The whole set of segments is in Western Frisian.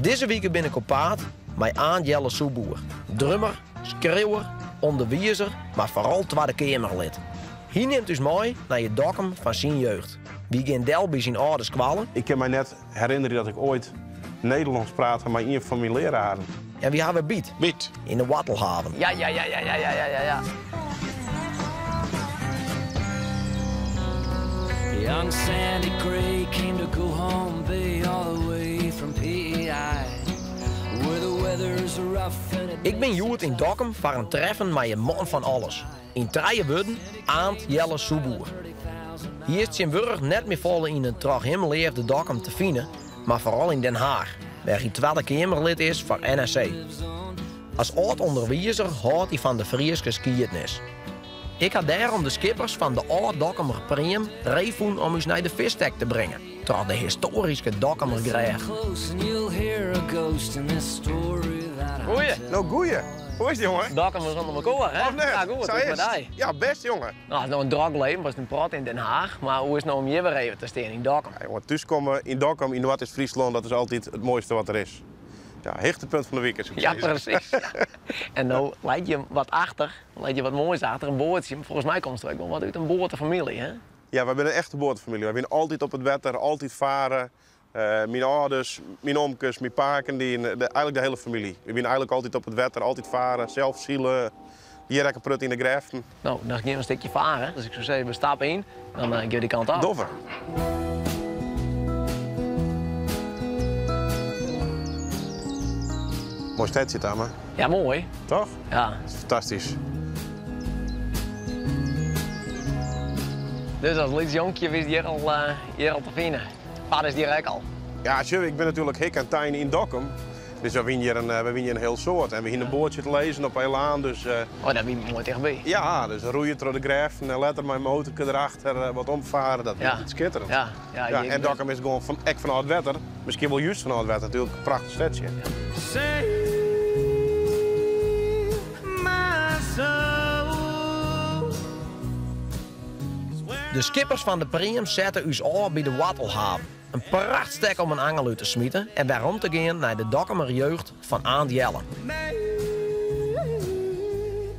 Dizze wike bin ik op paad mei Aant Jelle Soepboer, drummer, skriuwer, ûnderwizer, mar foaral Twadde Keamerlid. Hy nimt ús mei nei it Dokkum fan syn jeugd. Wy gean del by syn âlde skoalle. Ik kin my net herinnerje dat ik oait Nederlânsk praat ha mei ien fan myn leararen. En wy hawwe byt. Byt. Yn de Woartelhaven. Ja, ja, ja, ja, ja, ja, ja, ja. Young Sandy Gray came to Go Home Bay all the way from PEI Where the weather's rough and it Ik bin hjoed yn Dokkum foar in treffen mei in man fan alles. Yn trije wurden, Aant Jelle Soepboer. Hy is tsjintwurdich net mear folle yn it troch him leafde Dokkum te finen, mar foaral yn Den Haach, wêr hy Twadde Keamerlid is foar NSC. As âld-ûnderwizer hâldt hy fan de Fryske skiednis. Ik ha dêrom de skippers fan de âld-Dokkumer Pream ree fûn om ús nei de Fisstek te bringen, troch de histoaryske Dokkumer grêft. Goeie. No goeie. Hoe is it jonge? Dokkumers ûnder mekoar, hè? Of net? Ja, goed. Sa Hoe is is it mei dy? Ja, bêst jonge. No, it is no in drok leven, watst in protte yn Den Haach, mar hoe is it no om hjir wer even te stean yn Dokkum? Ja, jonge, thúskomme yn Dokkum, yn Noardeast-Fryslân, dat is altyd it moaiste wat der is. Ja, hichtepunt fan de wike, soe ik Ja, sizze. presys. Ja. En no leit hjir wat achter, leit hjir wat moais achter, in boatsje. Folgens my komst der ek wol wat út in boatefamylje, hè? Ja, wy binne in echte boatefamylje. Wy binne altyd op it wetter, altyd faren. Myn âlders, myn omkes, myn paken, dy, eigenlik de hiele famylje. Wy binne eigenlik altyd op it wetter, altyd faren, sels sile, hjir ek in protte yn de grêften. No, dan gean we in stikje faren. Dus ik soe sizze, we stappe yn, dan gean we dy kant op. Dogge we. Moai stedsje, Tamme. Ja, moai. Toch? Ja. Dat is fantastysk. Dus as lyts jonkje wist hjir al, hjir al te finen. Wat is hjir ek al? Ja, sjoch, ik bin natuerlik hik en tein yn Dokkum. Dus wy wiene hjir in, wy wiene hjir in hiel soad. En we hiene in boatsje te lizzen op Elaan, dus... Oh, dat wie moai tichtby. Ja, dus roeie troch de grêften en letter mei in motorke derachter wat omfaren, dat wie altyd skitterend. Ja, ja, Ja, en Dokkum is gewoan fan, ek fanôf it wetter, miskien wol júst fanôf it wetter, natuerlik in prachtich stedsje. Save my soul. De skippers fan de Pream sette ús ôf by de Woartelhaven. In prachtstek om in angel út te smiten en werom te gean nei de Dokkumer jeugd fan Aant Jelle.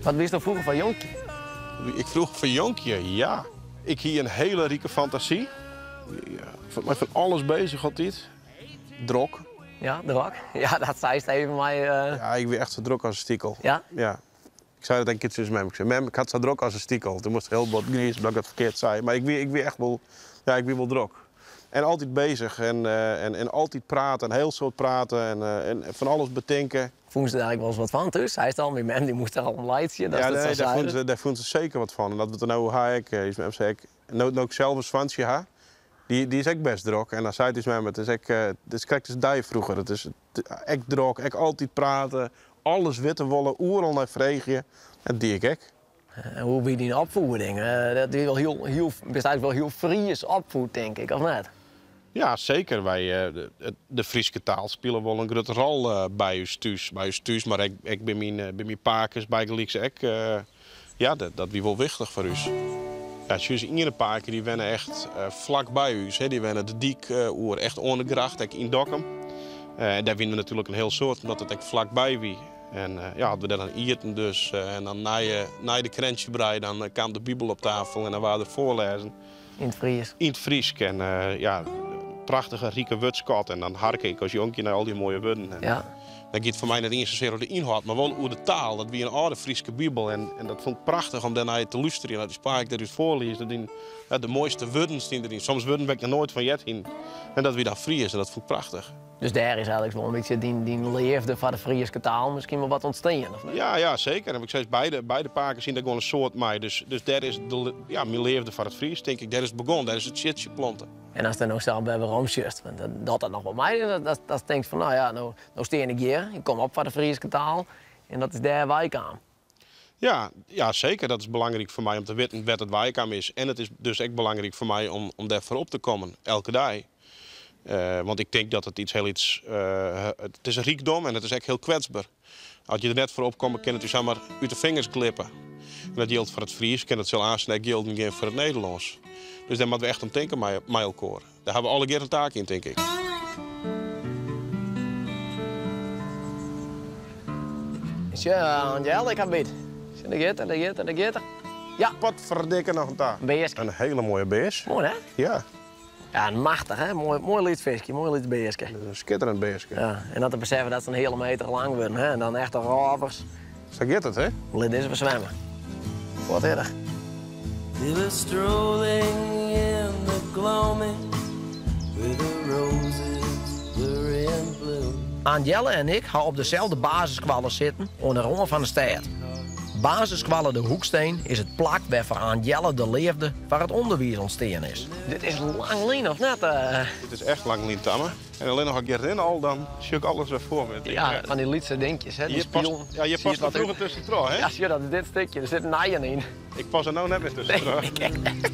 Wat wiesto froeger foar jonkje? Ik froeger foar jonkje? Ja. Ik hie in hiele rike fantasy. Ja, mei fan alles bezich altyd. Drok. Ja, drok. Ja, dat seist even mei. Ja, ik wie echt sa drok as in stikel. Ja? Ja. Ik sei dat in kear tsjin mem. Ik sei, mem, ik ha it sa drok as in stikel. Toen moast ik hiel bot gnize omdat ik dat ferkeard sei. Mar ik wie, ik wie echt wol, ja, ik wie wol drok. En altyd bezich en, en, en altyd prate, in hiel soad prate en, en fan alles betinke. Fûnen se der ek wolris wat fan thús? Seist al, myn mem dy moast der al om laitsje. Ja, nee, dêr fûnen se, dêr fûnen se seker wat fan. En dat we it der no oer ha ek, ús mem sei ek, no't no ik sels in soantsje ha, dy, dy is ek bêst drok. En dan seit ús mem, it is ek, it is krekt as dy froeger. It is ek drok, ek altyd prate, alles witte wolle, oeral nei freegje. En dat die ik ek. En hoe wie dyn opfieding? Dat wie wol hiel, hiel, bist eigenlik wol hiel Fries opfied, tink ik, of net? Ja, seker. Wy, de Fryske taal spile wol in grutte rol by ús thús. By ús thús, mar ek, ek by myn, by myn pakes bygelyks ek. Ja, dat, dat wie wol wichtich foar ús. Ja, sjoch, ús iene pake dy wenne echt flak by ús. Hè. Dy wenne de dyk oer, echt oan de gracht, ek yn Dokkum. En dêr wiene we natuerlik in hiel soad, omdat it ek flakby wie. En ja, as we dêr dan ieten dus, en dan nei, nei de krentsjebrij, dan kaam de Bibel op tafel en dan waard der foarlêzen. Yn it Frysk? Yn it Frysk en ja, prachtige rike wurdskat. En dan harke ik as jonkje nei al dy moaie wurden. En Ja. dan giet it foar my net iens sasear oer de ynhâld, mar wol oer de taal. Dat wie in âlde Fryske Bibel en, en dat fûn ik prachtich om dêrnei te lústerjen. Dat ús pake dêr ús foarlies, dat yn, ja, de moaiste wurden stiene deryn. Soms wurden wêr't ik noch noait fan heard hie. En dat wie dan Frysk en dat fûn ik prachtich. Dus dêr is eigenlik wol in bytsje dyn, dyn leafde foar de Fryske taal miskien wol wat ûntstean, of net? Ja, ja, seker. En ik sis, beide, beide pakes hiene dêr gewoan in soad mei. Dus, dus dêr is de, ja, myn leafde foar it Frysk, tink ik, dêr is it begûn. Dêr is it siedsje plante. En ast der no sels by werom sjochst, want dat docht dat noch wat mei dy, dat, dat tinkst fan, no ja, no, no stean ik hjir, ik kom op foar de Fryske taal en dat is dêr weikaam. Ja, ja, seker. Dat is belangryk foar my om te witten wêr't it weikaam is. En it is dus ek belangryk foar my om, om dêrfoar op te kommen, elke dei. Want ik tink dat it iets hiel iets, it is in rykdom en it is ek hiel kwetsber. As je der net foar opkomme, kin it ús samar út de fingers glippe. En dat jildt foar it Frysk en dat sil aansten ek jilden gean foar it Nederlânsk. Dus dêr moatte we echt om tinke mei, mei elkoar. Dêr hawwe we allegear in taak yn, tink ik. Sjoch, Angel, ik ha byt. Sjoch, dêr giet er, dêr giet er, dêr giet er. Ja. Potferdikke noch oan ta. In bearske. In hiele moaie bears. Moai, hè? Ja. Ja, machtich, hè? Moai, moai lyts fiskje, moai lyts bearske. In skitterend bearske. Ja, en dat te beseffen dat se in heale meter lang wurde, hè? En dan echte rôvers. Sa giet it, hè? Lit dizze wer swimme. Wat erch. They were strolling in the gloaming where the roses were in bloom. Aant Jelle en ik ha op deselde basisskoalle sitten oan de râne fan de stêd. Basisskoalle De Hoeksteen is it plak wêr foar Aant Jelle de leafde foar it ûnderwiis ûntstean is. Dit is lang lyn, of net? Dit is echt lang lyn, Tamme. En allinnich as ik hjir rin al, dan sjoch ik alles wer foar my. Ja, fan dy lytse dinkjes, hè, dy spielen. Ja, hjir past er froeger tuskentroch, hè? Ja, sjoch, dat is dit stikje. Der sit in nijen yn. Ik pas er no net mear tuskentroch. Nee, ik ek net.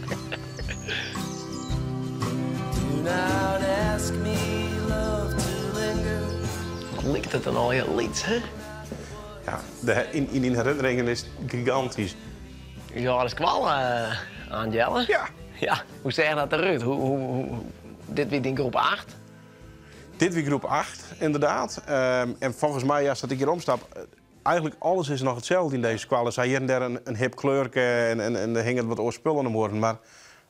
Do not ask me, love, to linger. Wat liket it dan allegear lyts, hè? Ja, de, yn, yn dyn herinneringen is it gigantysk. Ús âlde skoalle, Aant Jelle. Ja. Ja, hoe seach dat derút? Hoe, hoe, hoe, dit wie dyn groep 8? Dit wie groep 8, ynderdaad. En folgens my, ja, sa't ik hjir omstap, eigentlik alles is noch itselde yn dizze skoalle. Se ha hjir en dêr in, in hip kleurke en, en, en der hinget wat oar spul oan de muorren. Mar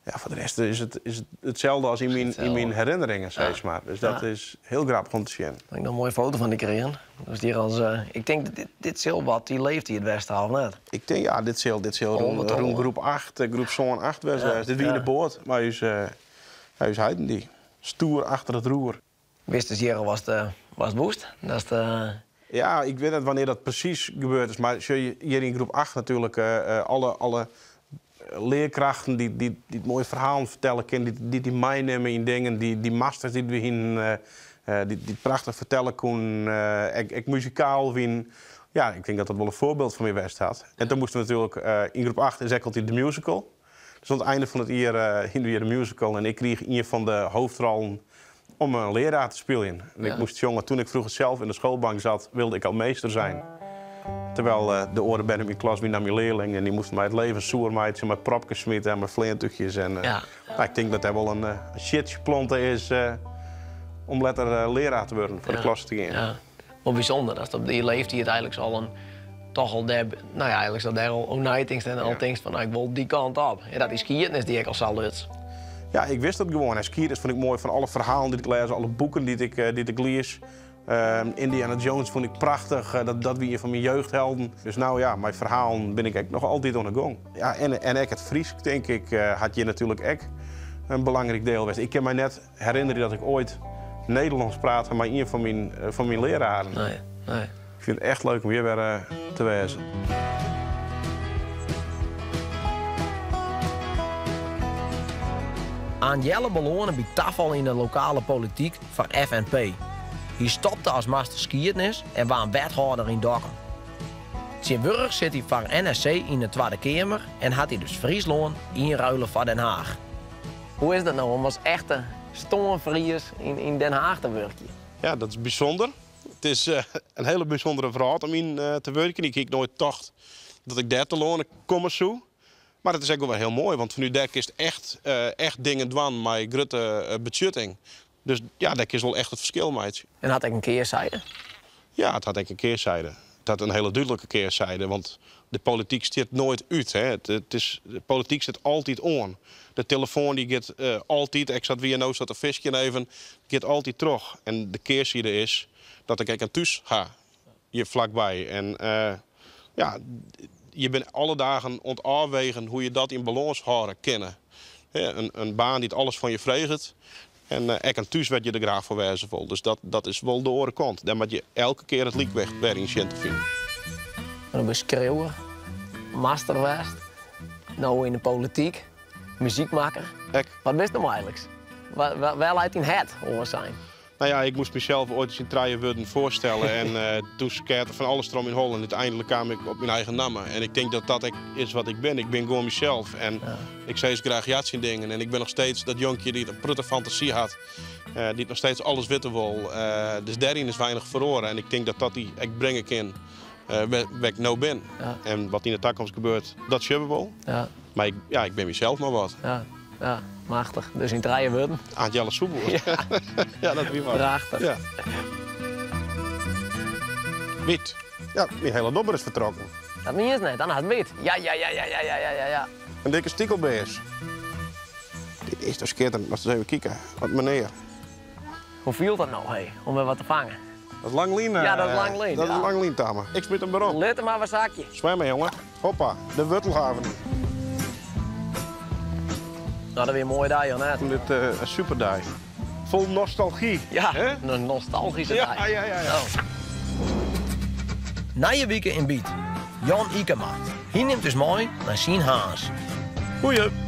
ja, foar de rest is it, is it itselde as yn myn, yn myn herinneringen, sis mar. Dus dat is hiel grappich om te sjen. Heb ik noch in moaie foto fan dy krigen. Dus dy as, ik tink dit, dit sil wat dy leeftiid west ha, of net? Ik tink, ja, dit sil, dit sil rûn, rûn groep 8, groep sân, 8 west wêze. Dit wie yn de boat mei ús, mei ús heit en dy. Stoer achter it roer. Wist hjir al watst, watst woest? Datst, Ja, ik wit net wannear dat presys gebeurd is, mar sjoch, hjir yn groep 8 natuerlik alle, alle learkrachten dy't, dy't, dy't moaie ferhalen fertelle kinne, dy't, dy't dy meinimme yn dingen, dy, dy masters dy't we hienen, dy't, dy't prachtich fertelle koenen, ek, ek muzikaal wienen. Ja, ik tink dat dat wol in foarbyld foar my west hat. En toen moasten we natuerlik, yn groep 8 is ek altyd de musical. Dus oan it ein fan it jier hiene we hjir de musical en ik krige ien fan de hoofdrollen om in learaar te spyljen. En ik moast sjonge, toen ik vroeger zelf in de schoolbank zat, wilde ik al meester zijn. Terwijl de oare bern yn myn klas wiene dan myn learlingen en dy moasten my it leven soer meitsje mei propkes smite en mei fleantúchjes. En nou, ik tink dat dêr wol in sjitsje plante is om letter learaar te wurden, foar de klasse te gean. Ja. Wol bysûnder datst op dy leeftiid eigentlik al in toch al dêr, no ja, eigentlik al dêr al oer neitinkst en al tinkst fan no, ik wol dy kant op. En dat dy skiednis dy ek al sa luts. Ja, ik wist dat gewoan. En skiednis fûn ik moai fan alle ferhalen dy't ik lês, alle boeken dy't ik, dy't ik lies. Indiana Jones fûn ik prachtich, dat, dat wie ien fan myn jeugdhelden. Dus no ja, mei ferhalen bin ik ek noch altyd oan 'e gong. Ja, en, en ek it Frysk, tink ik, hat hjir natuerlik ek in belangryk diel west. Ik kin my net herinnerje dat ik oait Nederlânsk praat ha mei ien fan myn, fan myn leararen. Nee, nee. Ik fyn it echt leuk om hjir wer te wêzen. Aant Jelle belâne by tafal yn de lokale polityk foar FNP. Hy stopte as master skiednis en waard wethâlder yn Dokkum. Tsjintwurdich sit hy foar NSC yn de Twadde Keamer en hat hy dus Fryslân ynruile foar Den Haach. Hoe is dat no om as echte stânfries yn yn Den Haach te wurkjen? Ja, dat is bysûnder. It is in hiele bysûndere wrâld om yn te wurkjen. Ik hie ek noait tocht dat ik dêr telâne komme soe. Mar it is ek wol wer hiel moai, want fanút dêr kinst echt, echt dingen dwaan mei grutte betsjutting. Dus ja, dêr kinst wol echt it ferskil meitsje. En hat ek in kearzijde? Ja, it hat ek in kearzijde. It hat in hiele dúdlike kearzijde, want de polityk stiet noait út. Hè. It, it is, de polityk sit altyd oan. De telefoan dy giet altyd, ek sa't wy hjir no sitte te fiskjen even, giet altyd troch. En de kearzijde is dat ik ek in thús ha, hjir flakby. En ja, je binne alle dagen oan it ôfwegen hoe je dat yn balâns hâlde kinne. In, in baan dy't alles fan je freget en ek in thús wêr't je der graach foar wêze wol. Dus dat, dat is wol de oare kant. Dêr moat je elke kear it lykwicht wer yn sjen te finen. Dan bist skriuwer, master west, no yn de polityk, muzykmakker. Ek. Wat bist no eigentlik? Wêr leit dyn hert, oars sein? Nou ja, ik moast mysels oait ris yn trije wurden foarstelle en doe skeat der fan alles troch myn holle en úteinlik kaam ik op myn eigen namme. En ik tink dat dat ek is wat ik bin. Ik bin gewoan mysels en ik sis graach ja tsjin dingen. En ik bin noch steeds dat jonkje dy't in protte fantasy hat, dy't noch steeds alles witte wol. Dus dêryn is weinich feroare en ik tink dat dat dy ek bringe kin wêr't ik no bin. En wat yn de takomst gebeurt, dat sjogge we wol. Mar ik, ja, ik bin mysels mar wat. Ja, ja, machtich. Dus yn trije wurden. Aant Jelle Soepboer. Ja. Ja, dat wie wat. Prachtich. Ja. Wyt. Ja, myn hiele dobber is fertrokken. Dat mienst net, dan hast byt. Ja, ja, ja, ja, ja, ja, ja, ja, ja. In dikke stikelbears. Dit is toch skitterend, moatst ris even kike. Wat menear. Hoe fielt dat no, hé, om wer wat te fangen? Dat is lang lyn. Ja, dat is lang lyn. Dat is lang lyn, Tamme. Ik smyt him werom. Lit him mar wer sakje. Swimme, jonge. Hoppa, de Wuttelhaven. No, dat wie in moaie dei, of net? Dit in superdei. Fol nostalgy. Ja, in nostalgyske dei. Ja, ja, ja. ja. Nije wike yn Byt. Jan Ykema. Hy nimt ús mei nei syn Harns. Goeie.